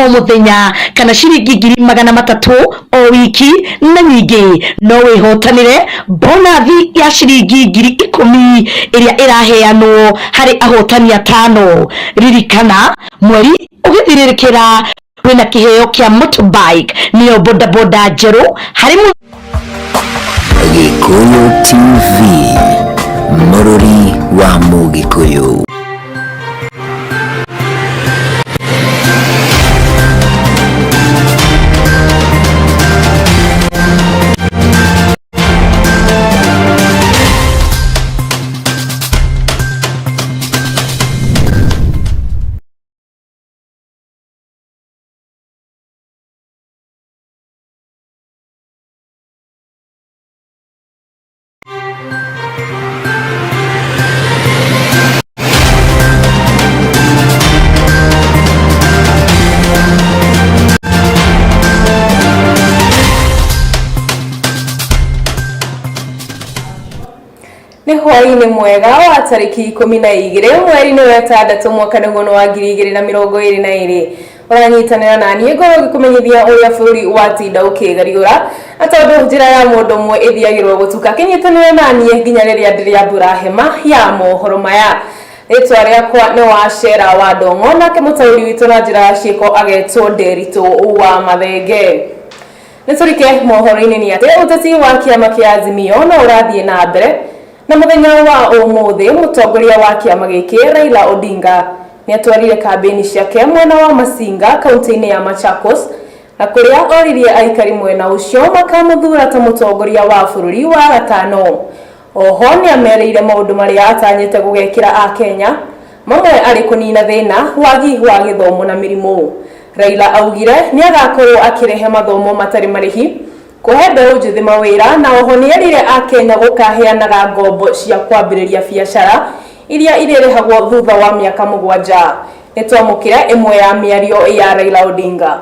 o muthenya kana ciringi 300,000 o wiki, na nyingĩ no wĩhotanĩre bonathi ya ciringi 10,000 ĩrĩa ĩraheanwo harĩ ahotani 5. Ririkana mweri ũgĩthirĩrĩkĩra wĩna kĩheo kĩa motorbike, nĩyo bodaboda njerũ harĩ Gikuyu TV, Mũrũri wa Mũgĩkũyũ. Nĩ hwaĩ-inĩ mwega wa tarĩki 12 mweri-inĩ wa ĩtandatũ mwaka nĩguo wa 2022. Ũranyitanĩra na niĩ ngorwo ngĩkũmenyithia ũrĩa bũrũri watinda ũkĩgariũra, na tondũ njĩra ya mũndũ ũmwe ĩthiagĩrwo gũtuka, kĩnyitanĩre na niĩ nginya rĩrĩa ndĩrĩambũra hema ya mohoro maya. Rĩtwa rĩakwa nĩ Wacera wa Ndong'o, nake mũtaũri witũ na njĩra ya ciĩko agetwo Nderitũ wa Mathenge. Nĩtũrike mohoro-inĩ nĩ atĩ ũteti wa kĩama kĩa Azimio no ũrathiĩ na mbere, na mũthenya wa ũmũthĩ mũtongoria wa kĩama gĩkĩ Raila Odinga nĩatwarire kambĩini ciake mwena wa Masinga kaunti-inĩ ya Machakos, na kũrĩa oririe aikari mwena ũcio makamũthura ta mũtongoria wa bũrũri wa gatano. Oho nĩamerĩire maũndũ marĩa atanyĩte gũgekĩra Akenya, mamwe arĩ kũnina thĩna, wagi wa gĩthomo na mĩrimũ. Raila augire nĩagakorwo akĩrehe mathomo matarĩ marĩhi, kũhe mbeũ njĩthĩ mawĩra, na oho nĩerire Akenya gũkaheanaga ngombo cia kwambĩrĩria biacara iria irĩrĩhagwo thutha wa mĩaka 7. Nĩtwamũkĩre ĩmwe ya mĩario ya Raila Odinga.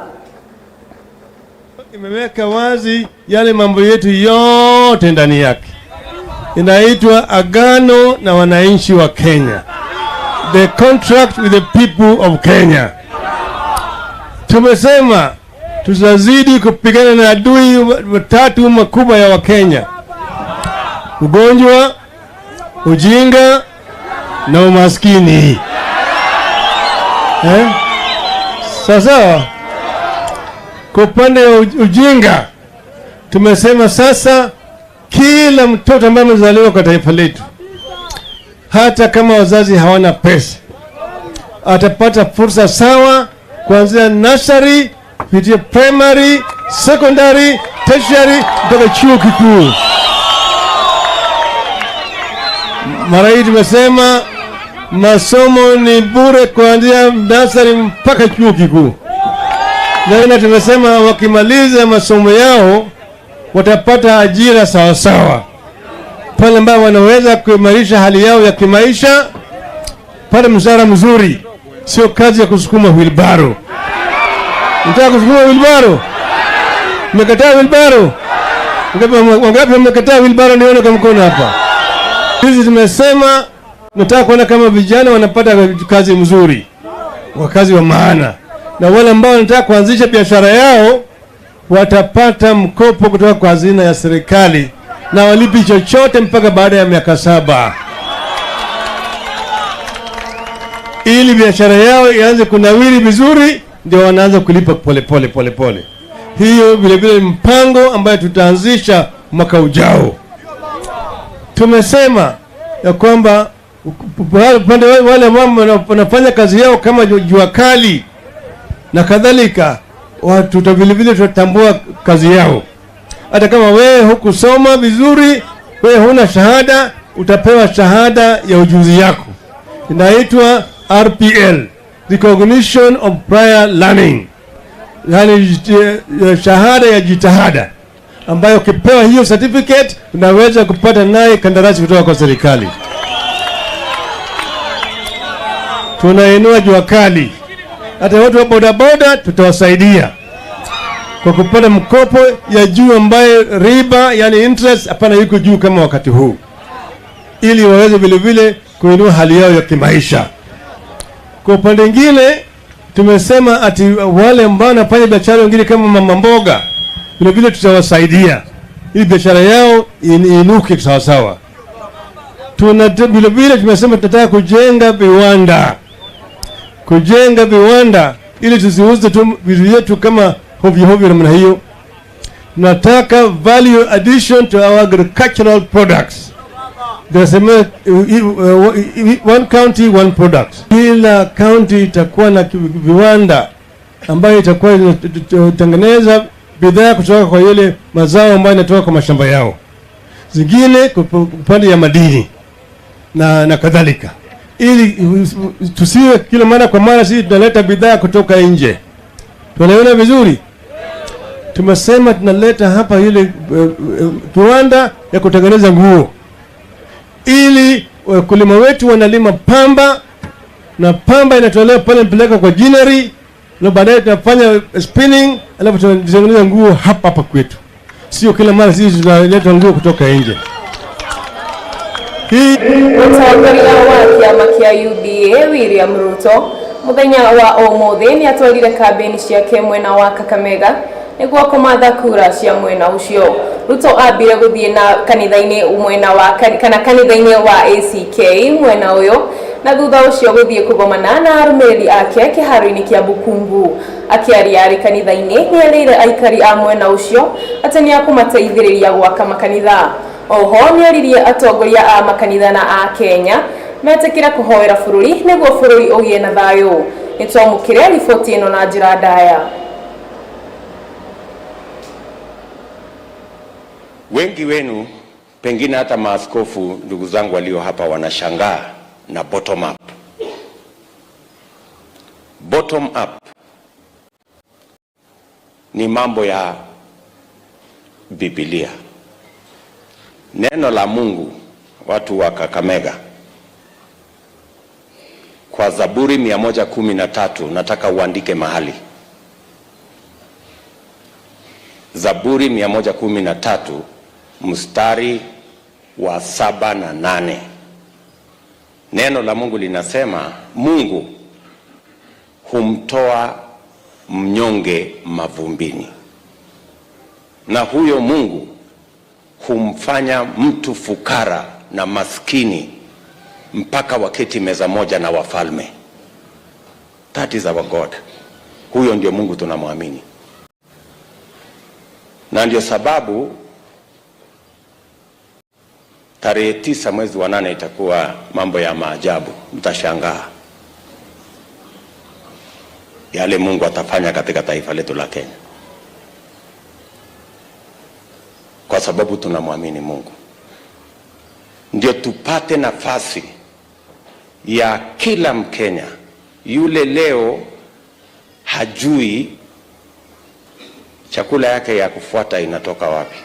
Imeweka wazi yale mambo yetu yote ndani yake. Inaitwa Agano na Wananchi wa Kenya. The contract with the people of Kenya. Tumesema tutazidi kupigana na adui watatu makubwa ya Wakenya: ugonjwa, ujinga na umaskini. Sasa kwa upande wa ujinga tumesema sasa kila mtoto ambaye amezaliwa kwa taifa letu, hata kama wazazi hawana pesa, atapata fursa sawa kuanzia nursery, kupitia primary, secondary, tertiary mpaka chuo kikuu. Mara hii tumesema masomo ni bure kuanzia nursery mpaka chuo kikuu. Na tumesema wakimaliza masomo yao watapata ajira sawa sawa, pale ambapo wanaweza kuimarisha hali yao ya kimaisha, pale mshahara mzuri, sio kazi ya kusukuma wheelbarrow. Mtaka kusukuma wheelbarrow? Mmekataa wheelbarrow? Wangapi mmekataa wheelbarrow? Nione kwa mkono hapa. Sisi tumesema nataka kuona kama vijana wanapata kazi mzuri, wakazi wa maana, na wale ambao wanataka kuanzisha biashara yao watapata mkopo kutoka kwa hazina ya serikali na walipi chochote mpaka baada ya miaka 7, ili biashara yao ianze kunawiri vizuri, ndio wanaanza kulipa pole pole pole pole. Hiyo vile vile mpango ambayo tutaanzisha mwaka ujao. Tumesema ya kwamba upande wale ambao wanafanya kazi yao kama jua kali na kadhalika, watu vile vile tutatambua kazi yao. Hata kama wewe hukusoma vizuri, wewe huna shahada, utapewa shahada ya ujuzi yako. Inaitwa RPL, Recognition of Prior Learning, yani shahada ya jitihada, ambayo ukipewa hiyo certificate unaweza kupata naye kandarasi kutoka kwa serikali. Tunainua jua kali. Hata watu wa bodaboda tutawasaidia kwa kupata mkopo ya juu ambaye riba, yani interest, hapana yuko juu kama wakati huu, ili waweze vile vile kuinua hali yao ya kimaisha. Kwa upande mwingine Tumesema ati wale ambao wanafanya biashara wengine kama mama mboga, vile vile tutawasaidia ili biashara yao iinuke sawasawa. Tuna vile vile tumesema tunataka kujenga viwanda, kujenga viwanda ili tusiuze tu vitu vyetu kama hovyo hovyo namna hiyo. Tunataka value addition to our agricultural products. Tunasema one county, one product. Kila county itakuwa na viwanda ambayo itakuwa inatengeneza bidhaa kutoka kwa yale mazao ambayo inatoka kwa mashamba yao, zingine kwa upande ya madini na kadhalika, ili tusiwe kila mara kwa mara sisi tunaleta bidhaa kutoka nje. Tunaelewana vizuri? Tumesema tunaleta hapa ile kiwanda ya kutengeneza nguo ili wakulima wetu wanalima pamba na pamba inatolewa pale mpeleka kwa ginnery, na baadaye tunafanya spinning, alafu tunatengeneza nguo hapa hapa kwetu, sio kila mara sisi tunaleta nguo kutoka nje. Hii Mũtongoria wa kĩama kĩa UDA William Ruto mũthenya wa ũmũthĩ nĩ atwarire kambĩni ciake mwena wa Kakamega nĩguo kũmatha kura cia mwena ũcio. Ruto ambire gũthiĩ na kanitha-inĩ mwena wa kana kanitha-inĩ wa ACK mwena ũyũ na thutha ũcio gũthiĩ kũgomana na arũmĩrĩri ake kĩharo-inĩ kĩa Bukungu. Akĩaria arĩ kanitha-inĩ nĩ erĩire aikari a mwena ũcio atĩ nĩ akũmateithĩrĩria gwaka makanitha. Oho nĩ oririe atongoria a makanitha na a Kenya metĩkĩre kũhoera bũrũri nĩguo bũrũri ũgĩe na thayũ. Nĩ twamũkĩre riboti ĩno na njĩra ndaya. Wengi wenu pengine hata maaskofu ndugu zangu walio hapa wanashangaa na bottom up. Bottom up ni mambo ya Biblia. Neno la Mungu, watu wa Kakamega, kwa Zaburi 113 nataka uandike mahali. Zaburi 113 mstari wa 7 na 8. Neno la Mungu linasema Mungu humtoa mnyonge mavumbini, na huyo Mungu humfanya mtu fukara na maskini mpaka waketi meza moja na wafalme. That is our God. Huyo ndio Mungu tunamwamini, na ndio sababu tarehe 9 mwezi wa 8 itakuwa mambo ya maajabu. Mtashangaa yale Mungu atafanya katika taifa letu la Kenya, kwa sababu tunamwamini Mungu. Ndio tupate nafasi ya kila Mkenya yule leo hajui chakula yake ya kufuata inatoka wapi,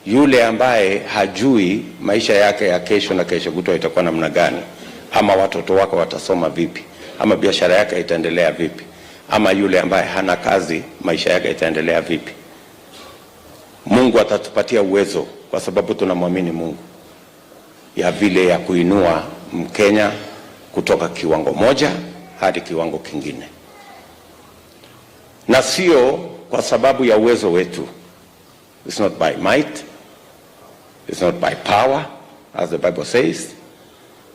yule ambaye hajui maisha yake ya kesho na kesho kutwa itakuwa namna gani, ama watoto wake watasoma vipi, ama biashara yake itaendelea vipi, ama yule ambaye hana kazi maisha yake itaendelea vipi. Mungu atatupatia uwezo kwa sababu tunamwamini Mungu, ya vile ya kuinua Mkenya kutoka kiwango moja hadi kiwango kingine, na sio kwa sababu ya uwezo wetu. It's not by might, it's not by power, as the Bible says,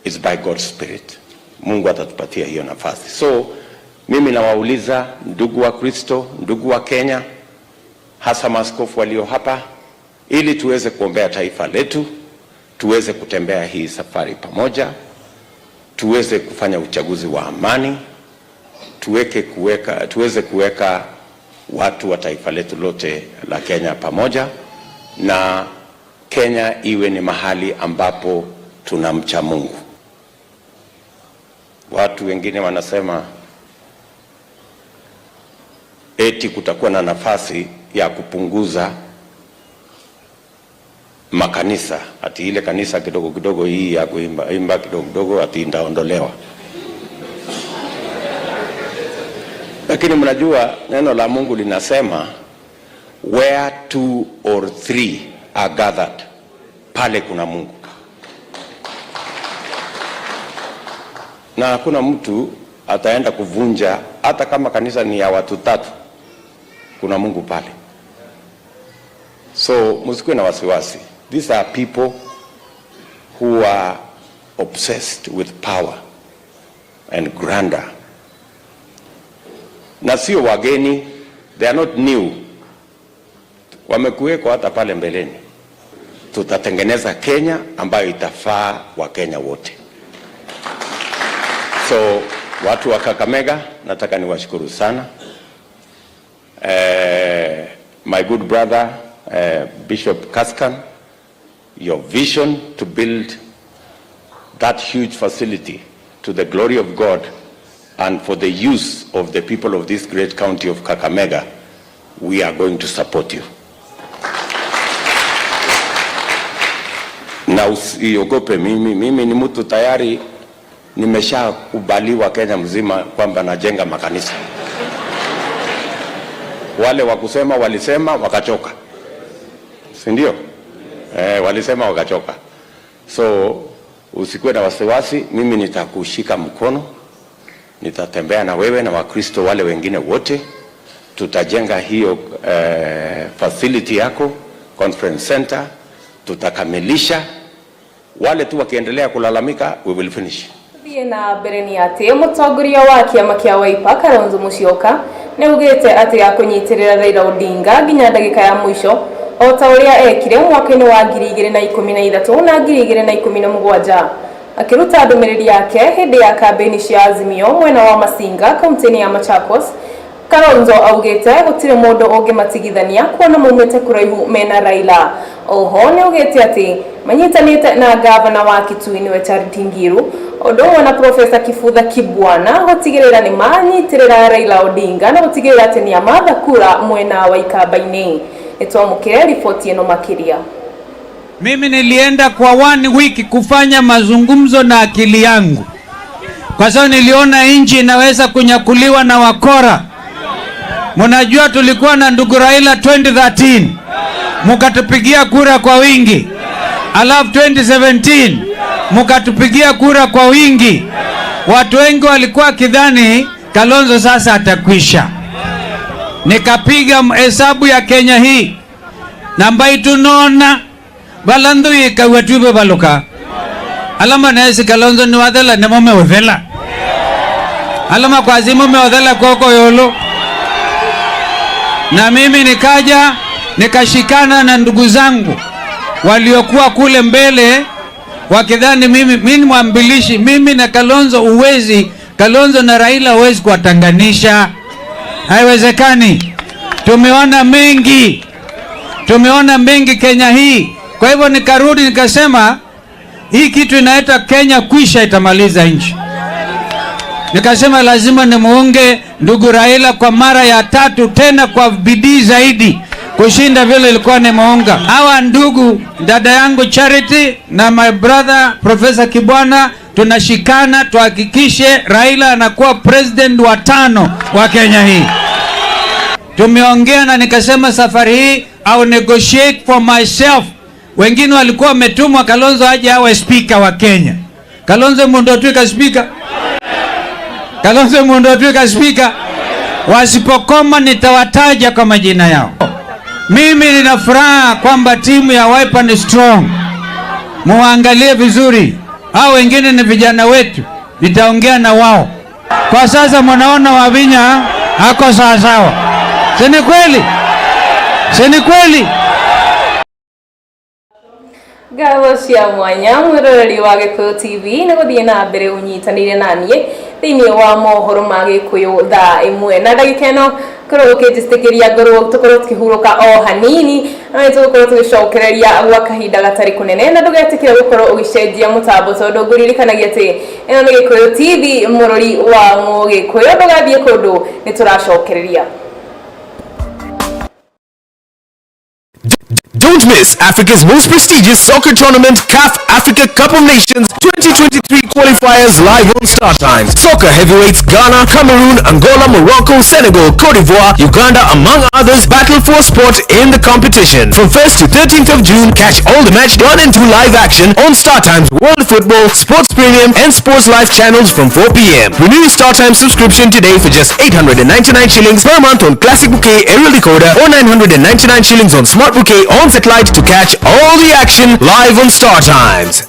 it's by God's Spirit. Mungu atatupatia hiyo nafasi. So mimi nawauliza ndugu wa Kristo, ndugu wa Kenya, hasa maaskofu walio hapa, ili tuweze kuombea taifa letu, tuweze kutembea hii safari pamoja, tuweze kufanya uchaguzi wa amani, tuweze kuweka watu wa taifa letu lote la Kenya pamoja, na Kenya iwe ni mahali ambapo tunamcha Mungu. Watu wengine wanasema eti kutakuwa na nafasi ya kupunguza makanisa, ati ile kanisa kidogo kidogo hii ya kuimba imba kidogo kidogo ati itaondolewa. Lakini mnajua neno la Mungu linasema where 2 or 3 are gathered, pale kuna Mungu. Na hakuna mtu ataenda kuvunja hata kama kanisa ni ya watu tatu, kuna Mungu pale. So msikuwe na wasiwasi. These are people who are obsessed with power and grandeur, na sio wageni, they are not new, wamekuweko hata pale mbeleni. Tutatengeneza Kenya ambayo itafaa Wakenya wote. So watu wa Kakamega, nataka niwashukuru sana. My good brother Bishop Kaskan, your vision to build that huge facility to the glory of God and for the use of the people of this great county of Kakamega, we are going to support you. Na usiogope mimi, mimi ni mtu tayari nimeshakubaliwa Kenya mzima kwamba najenga makanisa. Wale wa kusema walisema wakachoka, si ndio? Walisema wakachoka. So usikuwe na wasiwasi, mimi nitakushika mkono, nitatembea na wewe na Wakristo wale wengine wote, tutajenga hiyo facility yako conference center, tutakamilisha. Wale tu wakiendelea kulalamika, we will finish. Thiĩ na mbere nĩ atĩ mũtongoria wa kĩama kĩa Wiper Kalonzo Musyoka nĩ augĩte atĩ akũnyitĩrĩra Raila Odinga nginya ndagĩka ya mũico o ta ũrĩa ekire mwaka-inĩ wa 2013 na 2017. Akĩruta ndũmĩrĩri yake hĩndĩ ya kambĩini cia Azimio mwena wa Masinga kaunti-inĩ ya Machakos, Kalonzo augĩte gũtirĩ mũndũ ũngĩmatigithania kuona maumĩte kũraihu mena Raila. Oho nĩ augĩte atĩ manyitanĩte na gavana wa Kitui nĩwe Charity Ngiru ũndũ ũmwe na Profesa Kibutha Kibwana gũtigĩrĩra nĩ manyitĩrĩra Raila Odinga na gũtigĩrĩra atĩ nĩ amatha kura mwena wa Ikamba-inĩ. Nĩtwamũkĩre riboti ĩno makĩria. Mimi nilienda kwa one week kufanya mazungumzo na akili yangu, kwa sababu niliona nchi inaweza kunyakuliwa na wakora. Mnajua tulikuwa na ndugu Raila 2013 mukatupigia kura kwa wingi, alafu 2017 mukatupigia kura kwa wingi. Watu wengi walikuwa kidhani Kalonzo sasa atakwisha. Nikapiga hesabu ya Kenya hii namba itunona balandu ikawatube baluka alama nesi Kalonzo ni wathela ni mume uthela alama kwa azimu umeothela koko yolo. Na mimi nikaja nikashikana na ndugu zangu waliokuwa kule mbele wakidhani mimi ni mwambilishi. Mimi na Kalonzo uwezi, Kalonzo na Raila uwezi kuwatanganisha, haiwezekani. Tumeona mengi, tumeona mengi Kenya hii. Kwa hivyo nikarudi nikasema hii kitu inaita Kenya kwisha, itamaliza nchi. Nikasema lazima nimuunge ndugu Raila kwa mara ya tatu tena kwa bidii zaidi kushinda vile ilikuwa nimeunga. Hawa ndugu, dada yangu Charity na my brother Professor Kibwana, tunashikana tuhakikishe Raila anakuwa president wa 5 wa Kenya hii. Tumeongea na nikasema safari hii I will negotiate for myself. Wengine walikuwa wametumwa Kalonzo aje awe speaker wa Kenya. Kalonzo mundu atuika speaker. Kalonzo mundu atuika speaker. Wasipokoma nitawataja kwa majina yao. Mimi nina furaha kwamba timu ya Wiper ni strong. Muangalie vizuri. Hao wengine ni vijana wetu. Nitaongea na wao. Kwa sasa mnaona Wavinya ako sawa sawa. Si ni kweli? Si ni kweli? Ngatho cia mwanya mwiroreri wa Gikuyu TV nĩ gũthiĩ na mbere ũnyitanĩire na niĩ thĩinĩ wa mohoro ma Gikuyu thaa ĩmwe na ndagĩka ĩno korwo ũkĩnjĩtĩkĩria ngorwo tũkorwo tũkĩhurũka o hanini na nĩ tũgũkorwo tũgĩcokereria gwa kahinda gatarĩ kũnene na ndũgetĩkĩre gũkorwo ũgĩcenjia mũtambo tondũ ngũririkanagia atĩ ĩno nĩ Gikuyu TV mũrori wa Mũgĩkũyũ. Ndũgathiĩ kũndũ, nĩ tũracokereria. Don't miss Africa's most prestigious soccer tournament, CAF Africa Cup of Nations 2023 qualifiers live on StarTimes. Soccer heavyweights Ghana, Cameroon, Angola, Morocco, Senegal, Cote d'Ivoire, Uganda, among others, battle for a spot in the competition. From 1st to 13th of June, catch all the match 1 and 2 live action on StarTimes World Football, Sports Premium, and Sports Life channels from 4 p.m. Renew your StarTimes subscription today for just 899 shillings per month on Classic Bouquet Aerial Decoder or 999 shillings on Smart Bouquet on satellite to catch all the action live on StarTimes.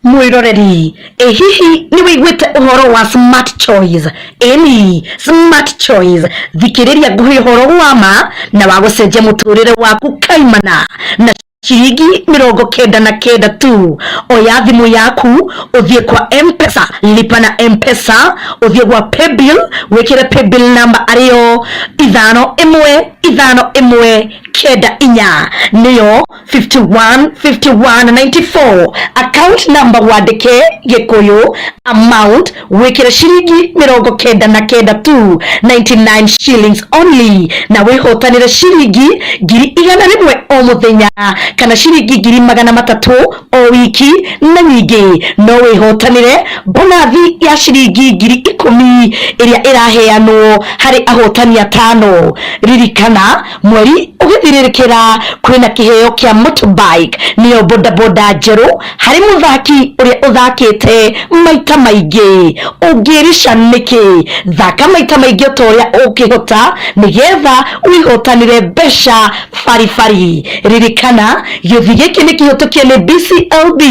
Mwiroreri, ĩ hihi nĩ wĩiguĩte ũhoro wa Smart Choice? Ĩni, Smart Choice, thikĩrĩria ngũhe ũhoro wa ma na wa gũcenjia mũtũrĩre waku kaimana na ciringi 99 tu. Oya thimũ yaku ũthiĩ kwa M-Pesa, lipa na M-Pesa, ũthiĩ gwa paybill, wĩkĩre paybill number arĩyo 515194, nĩyo 515194. Account number wandĩke Gĩkũyũ, amount wĩkĩre ciringi 99 tu, 99 shillings only, na wĩhotanĩre ciringi 100,000 o mũthenya kana ciringi 300,000 o wiki, na nyingĩ no wĩhotanĩre bonathi ya ciringi 10,000 ĩrĩa ĩraheanwo harĩ ahotani atano. Ririkana mweri ũgĩthirĩrĩkĩra kwĩna kĩheo kĩa motorbike, nĩyo bodaboda njerũ harĩ mũthaki ũrĩa ũthakĩte maita maingĩ. Ũngĩrica nĩkĩ? Thaka maita maingĩ o ta ũrĩa ũngĩhota nĩgetha wĩhotanĩre mbeca baribari. Ririkana gĩũthi gĩkĩ nĩ kĩhĩtũkie nĩ BCLB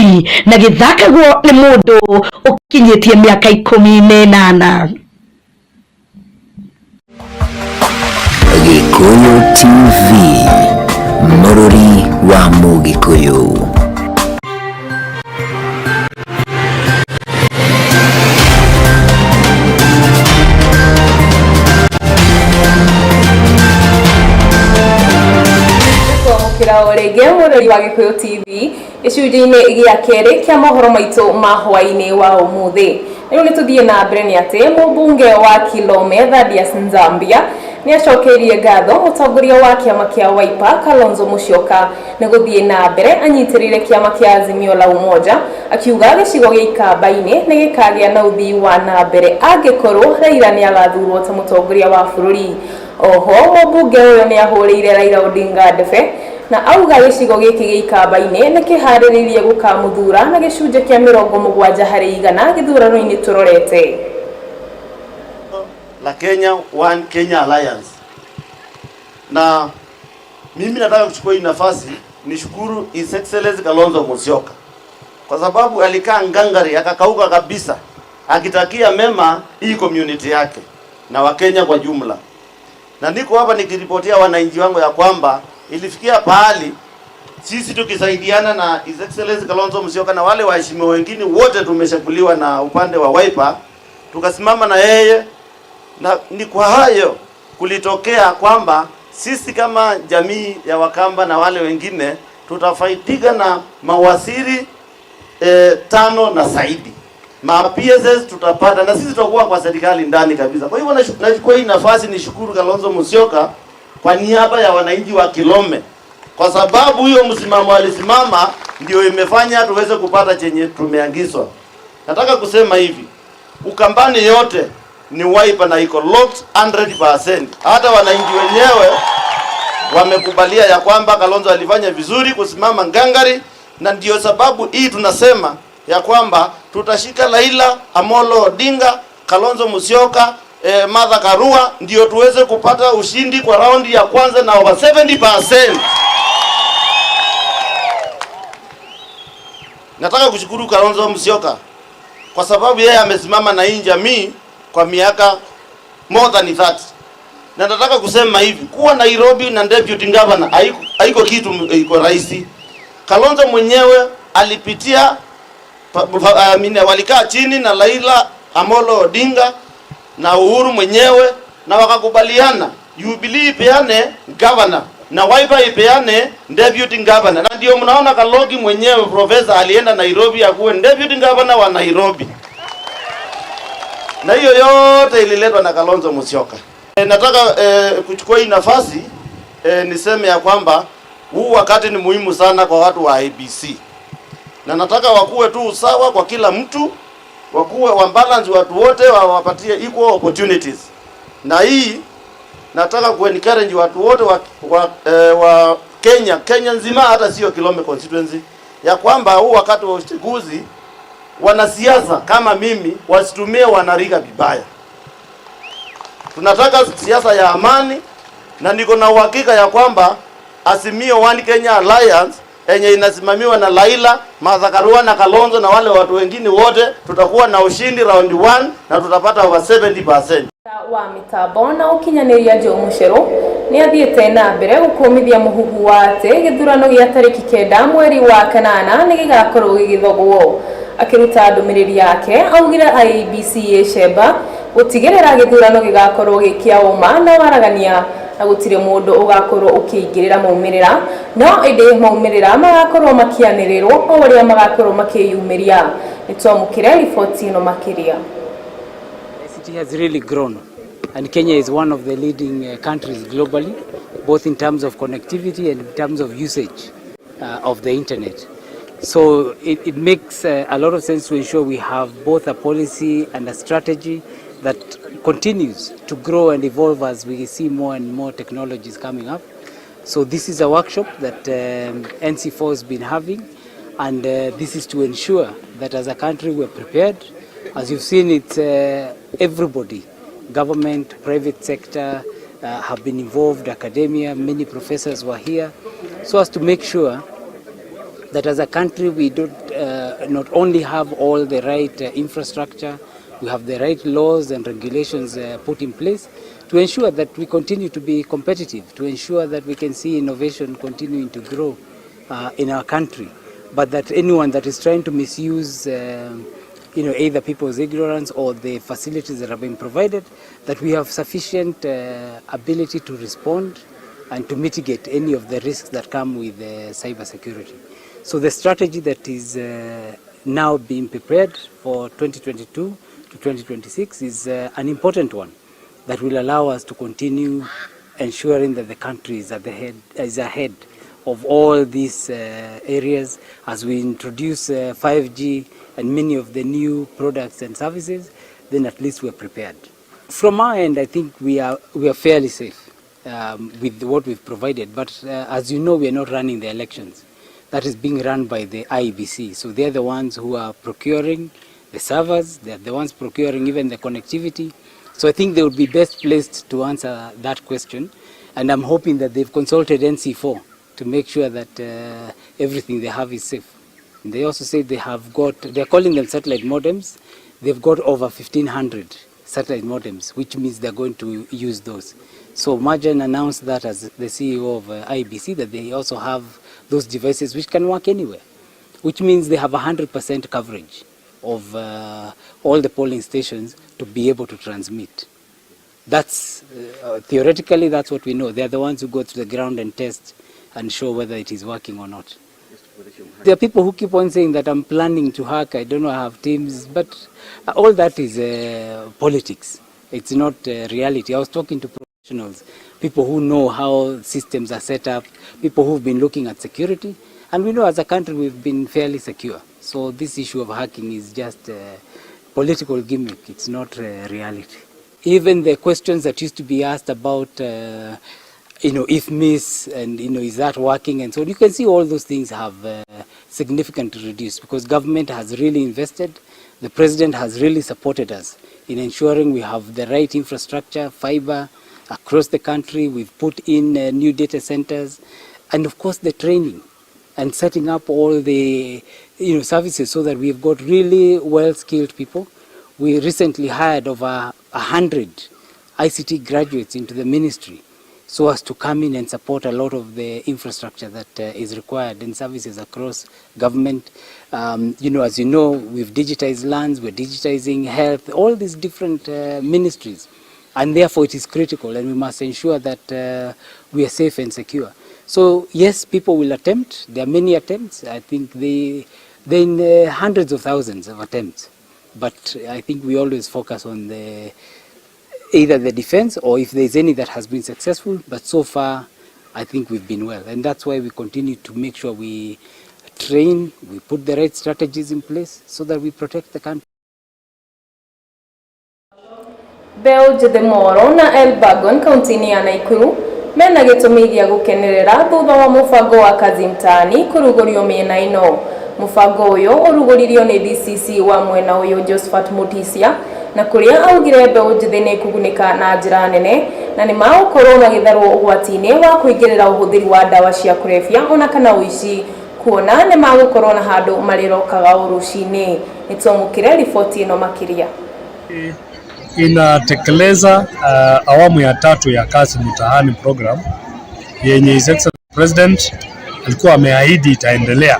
na gĩthakagwo nĩ mũndũ ũkinyĩtie mĩaka 18. Gikuyu TV, Mũrũri wa Mũgĩkũyũ. Kwamũkĩra o rĩngĩ mũrori wa Gĩkũyũ TV gĩcunjĩ-inĩ gĩa kerĩ kĩa mohoro maitũ ma hwaĩ-inĩ wa ũmũthĩ. Rĩu nĩ tũthiĩ na mbere nĩ atĩ mũmbunge wa Kilome Thaddeus Nzambia nĩ acokeirie ngatho mũtongoria wa kĩama kĩa Wiper Kalonzo Musyoka nĩ gũthiĩ na mbere anyitĩrĩire kĩama kĩa Azimio la Umoja, akiuga gĩcigo gĩa Ikamba-inĩ nĩ gĩkagĩa na ũthii wa na mbere angĩkorwo Raila nĩ agathurwo ta mũtongoria wa bũrũri. Oho mũmbunge ũyũ nĩ ahũrĩire Raila Odinga ndebe na auga gĩcigo gĩkĩ gĩa Ikamba-inĩ nĩ kĩharĩrĩirie gũkamũthura na gĩcunjĩ kĩa 70% gĩthurano-inĩ tũrorete. La Kenya One Kenya Alliance. Na mimi nataka kuchukua hii nafasi nishukuru His Excellency Kalonzo Musyoka kwa sababu alikaa ngangari akakauka kabisa akitakia mema hii community yake na Wakenya kwa jumla. Na niko hapa nikiripotia wananchi wangu ya kwamba ilifikia pahali sisi tukisaidiana na His Excellency Kalonzo Musyoka na wale waheshimiwa wengine wote tumeshaguliwa na upande wa Wiper, tukasimama na yeye, na ni kwa hayo kulitokea kwamba sisi kama jamii ya Wakamba na wale wengine tutafaidika na mawaziri 5 na zaidi. Ma PSS tutapata na sisi tutakuwa kwa serikali ndani kabisa. Kwa hivyo nachukua hii nafasi nishukuru Kalonzo Musyoka kwa niaba ya wananchi wa Kilome, kwa sababu hiyo msimamo alisimama ndio imefanya tuweze kupata chenye tumeangizwa. Nataka kusema hivi, Ukambani yote ni Wiper na iko locked 100%. Hata wananchi wenyewe wamekubalia ya kwamba Kalonzo alifanya vizuri kusimama ngangari, na ndio sababu hii tunasema ya kwamba tutashika Raila Amolo Odinga, Kalonzo Musyoka, Martha Karua ndio tuweze kupata ushindi kwa raundi ya kwanza na over 70%. Nataka kushukuru Kalonzo Musyoka kwa sababu yeye amesimama na hii jamii kwa miaka more than 30. Na nataka kusema hivi, kuwa Nairobi na deputy governor haiko kitu iko rahisi. Kalonzo mwenyewe alipitia walikaa chini na Raila Amolo Odinga na Uhuru mwenyewe na wakakubaliana Jubilee ipeane governor na Wiper ipeane deputy governor. Na ndio mnaona Kaloki mwenyewe professor alienda Nairobi akuwe deputy governor wa Nairobi. Na hiyo yote ililetwa na Kalonzo Musyoka. Nataka kuchukua hii nafasi niseme ya kwamba huu wakati ni muhimu sana kwa watu wa IEBC, na nataka wakuwe tu usawa kwa kila mtu, wakuwe wa balance watu wote, wawapatie equal opportunities. Na hii nataka ku encourage watu wote wa Kenya, Kenya nzima, hata sio Kilome constituency, ya kwamba huu wakati wa uchaguzi wanasiasa kama mimi wasitumie wanarika vibaya. Tunataka siasa ya amani, na niko na uhakika ya kwamba Azimio One Kenya Alliance yenye inasimamiwa na Raila, Martha Karua na Kalonzo na wale watu wengine wote, tutakuwa na ushindi round 1 na tutapata over 70%. Wa mitambo na ukinyaniria Joe Mucheru ni athiĩte na mbere gũkũmithia mũhuhu wa atĩ gĩthurano gĩa tarĩki 9 mweri wa kanana nĩ gĩgakorwo gĩgĩthogwo. Akĩruta ndũmĩrĩri yake, augire IEBC ĩ gũtigĩrĩra gĩthurano gĩgakorwo gĩ kĩa ũma na waragania na gũtirĩ mũndũ ũgakorwo ũkĩingĩrĩra maumĩrĩra, no ĩndĩ maumĩrĩra magakorwo makĩanĩrĩrwo o ũrĩa magakorwo makĩyumĩria. Nĩtwamũkĩre riboti ĩno makĩria. ICT has really grown, and Kenya is one of the leading countries globally, both in terms of connectivity and in terms of usage of the internet. So it makes a lot of sense to ensure we have both a policy and a strategy that continues to grow and evolve as we see more and more technologies coming up. So this is a workshop that NC4 has been having, and this is to ensure that as a country we're prepared. As you've seen, it's everybody, government, private sector, have been involved, academia, many professors were here, so as to make sure that as a country we don't not only have all the right infrastructure, we have the right laws and regulations put in place to ensure that we continue to be competitive, to ensure that we can see innovation continuing to grow in our country, but that anyone that is trying to misuse either people's ignorance or the facilities that have been provided, that we have sufficient ability to respond and to mitigate any of the risks that come with cybersecurity. So the strategy that is now being prepared for 2022 to 2026 is an important one that will allow us to continue ensuring that the country is ahead of all these areas as we introduce 5G and many of the new products and services. Then at least we're prepared. From our end, I think we are fairly safe with what we've provided. But as you know, we are not running the elections. That is being run by the IEBC. So they're the ones who are procuring the servers, they're the ones procuring even the connectivity. So I think they would be best placed to answer that question. And I'm hoping that they've consulted NC4 to make sure that everything they have is safe. And they also say they have got, they're calling them satellite modems. They've got over 1,500 satellite modems, which means they're going to use those. So Marjan announced that as the CEO of IEBC, that they also have those devices which can work anywhere, which means they have 100% coverage of all the polling stations to be able to transmit. That's theoretically, that's what we know. They are the ones who go to the ground and test and show whether it is working or not. There are people who keep on saying that I'm planning to hack, I don't know, I have teams, but all that is politics. It's not reality. I was talking to professionals, people who know how systems are set up, people who've been looking at security, and we know as a country we've been fairly secure. So this issue of hacking is just a political gimmick, it's not reality. Even the questions that used to be asked about IFMIS and, is that working and so on, you can see all those things have significantly reduced because government has really invested. The president has really supported us in ensuring we have the right infrastructure, fiber across the country. We've put in new data centers and, of course, the training and setting up all the services so that we've got really well-skilled people. We recently hired over 100 ICT graduates into the ministry so as to come in and support a lot of the infrastructure that is required and services across government. As you know, we've digitized lands, we're digitizing health, all these different ministries. And therefore it is critical, and we must ensure that we are safe and secure. So yes, people will attempt. There are many attempts. I think they're in hundreds of thousands of attempts. But I think we always focus on the either the defense or if there is any that has been successful. But so far, I think we've been well. And that's why we continue to make sure we train, we put the right strategies in place so that we protect the country. Mbeũ njĩthĩ Moro na Elburgon kaunti-inĩ ya Naikuru mena gĩtũmi gĩa gũkenerera thutha wa mũbango wa Kazi Mtaani kũrugũrio mĩena ĩno. Mũbango ũyũ ũrugũririo nĩ DCC wa mwena ũyũ Josephat Mutisia na kũrĩa augire mbeũ njĩthĩ nĩ kũgunĩka na njĩra nene na nĩ magũkorwo magĩtharwo ũgwati-inĩ wa kũingĩrĩra ũhũthĩri wa ndawa cia kũrebia ona kana ũici kuona nĩ magũkorwo na handũ marĩrokaga o rũcinĩ. Nĩtwamũkĩre riboti ĩno makĩria. Inatekeleza awamu ya tatu ya Kazi Mtaani program yenye His Excellency President alikuwa ameahidi itaendelea.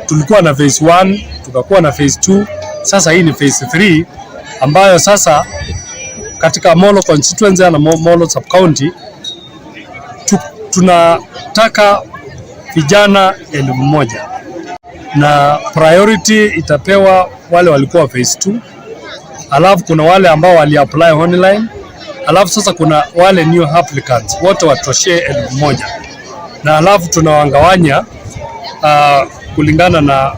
Tulikuwa na phase 1, tukakuwa na phase 2, sasa hii ni phase 3 ambayo sasa katika Molo constituency na Molo sub county tunataka vijana 1000 na priority itapewa wale walikuwa phase 2, alafu kuna wale ambao wali apply online, alafu sasa kuna wale new applicants wote watoshee 1000 na alafu tunawangawanya kulingana na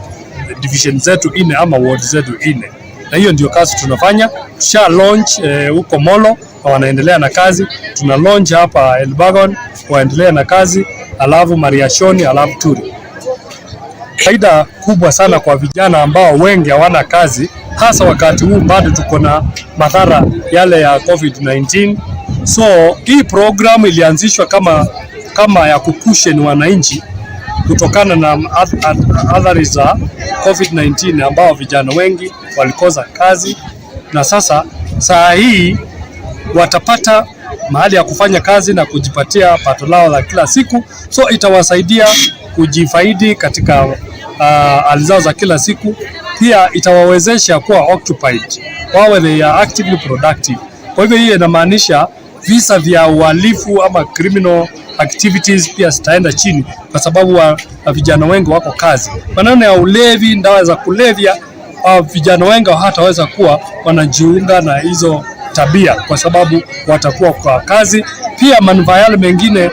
division zetu nne ama ward zetu nne, na hiyo ndio kazi tunafanya. Tusha launch huko Molo na wanaendelea na kazi. Tuna launch hapa Elburgon waendelea na kazi, alafu Mariashoni, alafu Turi. Faida kubwa sana kwa vijana ambao wengi hawana kazi, hasa wakati huu bado tuko na madhara yale ya COVID-19. So hii program ilianzishwa kama ya kucushion wananchi kutokana na athari za COVID-19 ambao vijana wengi walikosa kazi, na sasa saa hii watapata mahali ya kufanya kazi na kujipatia pato lao la kila siku, so itawasaidia kujifaidi katika hali zao za kila siku. Pia itawawezesha kuwa occupied, wawe they are actively productive. Kwa hivyo hiyo inamaanisha visa vya uhalifu ama criminal activities pia zitaenda chini, kwa sababu vijana wengi wako kazi. Maneno ya ulevi, dawa za kulevya, vijana wengi hataweza kuwa wanajiunga na hizo tabia kwa sababu watakuwa kwa kazi. Pia manufaa yale mengine,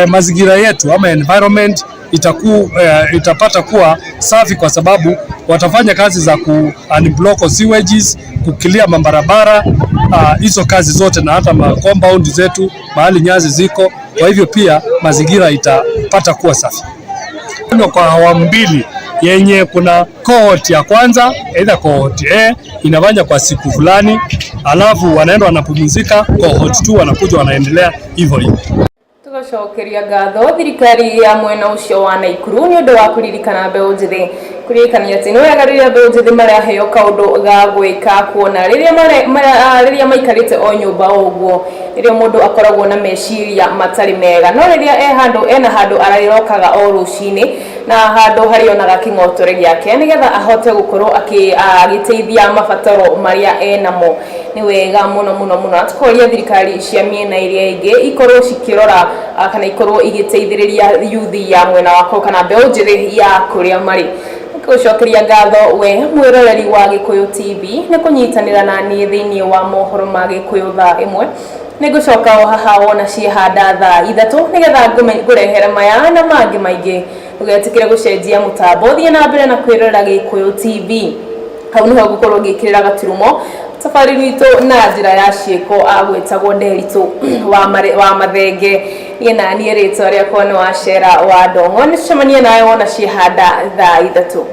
mazingira yetu ama environment itapata kuwa safi kwa sababu watafanya kazi za ku unblock sewages, kuclear mabarabara, hizo kazi zote na hata ma compound zetu mahali nyasi ziko. Kwa hivyo pia mazingira itapata kuwa safi. Kwa awamu mbili yenye kuna cohort ya kwanza, either cohort A inafanya kwa siku fulani, alafu wanaenda wanapumzika, cohort 2 wanakuja wanaendelea hivyo hivyo. Tugacokeria ngatho thirikari ya mwena ũcio wa Naikuru nĩ ũndũ wa kũririkana mbeũ njĩthĩ, kũririkania atĩ nĩ wega rĩrĩa mbeũ njĩthĩ maraheo kaũndũ ga gwĩka, kuona rĩrĩa maikarĩte o nyũmba o ũguo rĩrĩa mũndũ akoragwo na meciria matarĩ mega, no rĩrĩa e handũ ena handũ arĩrokaga o rũcinĩ na handũ harĩonaga kĩng'otore gĩake nĩgetha ahote gũkorwo agĩteithia mabataro marĩa enamo, nĩ wega mũno mũno mũno. Na tũkoria thirikari cia mĩena ĩrĩa ĩngĩ ikorwo cikĩrora kana ikorwo igĩteithĩrĩria yuthi ya mwena wakwa kana mbeũ njĩthĩ ya kũrĩa marĩ. Gũcokeria ngatho we mwĩroreri wa Gĩkũyũ TV nĩ kũnyitanĩra na niĩ thĩinĩ wa mohoro ma Gĩkũyũ thaa 1. Nĩ ngũcoka o haha wona ciehanda thaa 3 nĩgetha ngũrehere maya na mangĩ maingĩ. Ndũgetĩkĩre gũcenjia mũtambo, thiĩ na mbere na kwĩrorera Gĩkũyũ TV. Hau nĩho ngũkorwo ngĩkĩrĩra gaturumo tabarĩro itũ na njĩra ya ciĩko agwĩtagwo Nderitu wa Mathenge. Niĩ na niĩ rĩtwa rĩakwa nĩ Wacera wa Ndong'o. Nĩ tũcemanie nawe wona ciehanda thaa 3.